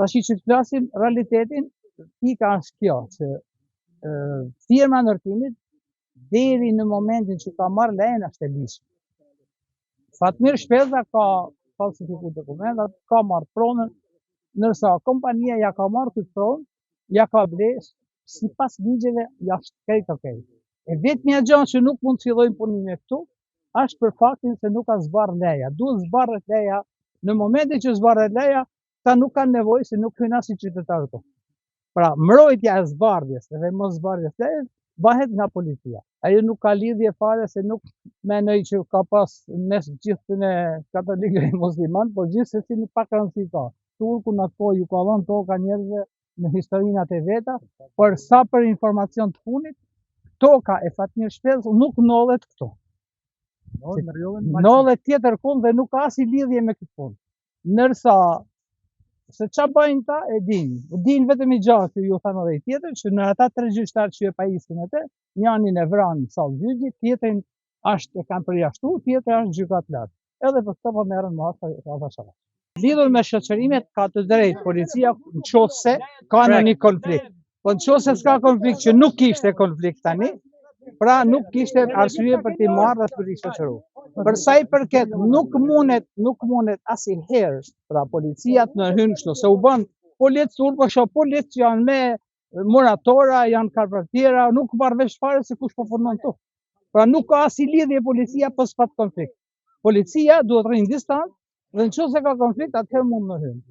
Tashi që të flasim realitetin, pika është kjo, që firma e ndërtimit deri në momentin që ka marrë lejen është e ligjshme. Fatmir Shpeza ka falsifiku dokumentat, ka marrë pronën, ndërsa kompania ja ka marrë këtë pronë, ja ka ble sipas ligjeve është krejt okej. E vetmja gjë që nuk mund të fillojnë punime këtu, është për faktin se nuk ka zbardh leja. Duhet zbardhet leja, në momentin që zbardhet leja, ta nuk kanë nevojë se nuk hyn asnjë qytetar këtu. Pra, mbrojtja e zbardhjes dhe mos zbardhjes lejes bëhet nga policia. Ajo nuk ka lidhje fare se nuk mendoj që ka pas mes gjithë të katolikëve e musliman, por gjithsesi një pak rëndësi ka. Turku në atë kohë ju ka dhënë toka njerëzve në historinat e veta, por sa për informacion të fundit, toka e Fatmir Shpezës nuk ndodhet këtu. Ndodhet tjetër kund dhe nuk ka asnjë lidhje me këtë punë. Ndërsa se ça bëjnë ta e dinë. Dinë vetëm një gjë që ju thanë edhe i tjetër, që në ata tre gjyqtarë që e pajisin atë, njërin e vranë në sallë gjyqi, tjetrin është e kanë përjashtu, tjetri është gjykatë lartë. Edhe për këtë po merren masa ata sa. Lidhur me shoqërimet ka të drejtë policia në qoftë se ka në një konflikt. Po në qoftë se s'ka konflikt që nuk kishte konflikt tani, pra nuk kishte arsye për t'i marrë dhe për t'i shoqëru. Për sa i përket nuk mundet, nuk mundet asnjëherë, pra policia të ndërhyn kështu, se u bën policë turp, po shoh policë që janë me muratora, janë karpentiera, nuk marr vesh fare se kush po punon këtu. Pra nuk ka asnjë lidhje policia po s'pat konflikt. Policia duhet rrinë distancë dhe në qoftë se ka konflikt, atëherë mund të hyjnë.